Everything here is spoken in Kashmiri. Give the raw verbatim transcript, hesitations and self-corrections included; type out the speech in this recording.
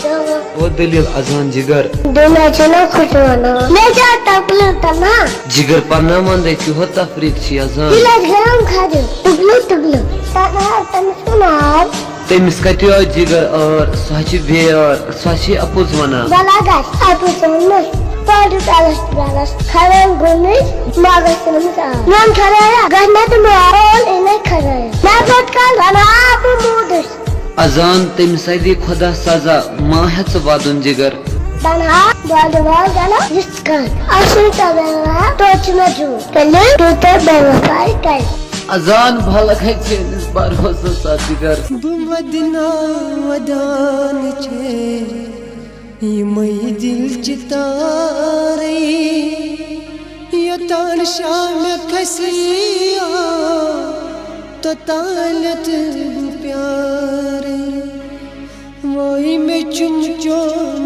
او دٔلیٖل اذان جگر۔ دُنیا چھُنہ خۄش وَنان۔ مےٚ کیٛاہ تکلیٖف تَنہا؟ جگر پَرناوان دَے تیوٗہَر تفریٖق چھِ اذان۔ دِلَس گرم کھَجر، ٹُگلہٕ ٹُگلہٕ۔ تَنہا تٔمِس کُن آو۔ تٔمِس کَتہِ آو جگر ٲر؟ سُہ ہا چھِ بے ٲر، سُہ ہا چھِ اَپُز وَنان۔ بَلا گژھِ اَپُز وَننَس۔ پاڈر پیلَس پیلَس کھَران گوٚمُت، مَگَس تٔمِس آو۔ میون خدایا، گژھِ مےٚ تہِ مول اِنَے خدایا۔ مےٚ پَتہٕ کَل بَناو بہٕ موٗدٕس۔ اذان تٔمِس ہا دی خۄدا سزا، ما ہیٚژ وَدُن جگر۔ بنہا بال بال گلا یِتھ کٔنۍ۔ اَصٕل تَویرا توتہِ چھُ مےٚ جوٗ۔ تیٚلہِ پیوٚو تۄہہِ بے وفائی کَرِ۔ اذان بھلک ہے چٲنِس بھروسس سا جگر۔ بہٕ ودنا ودان چھے یِمے دِل چہِ تارے۔ یوٚتان شامہِ کھسی آو، توٚتانٮ۪تھ بہٕ پیارے۔ وٲے مےٚ چھُم چون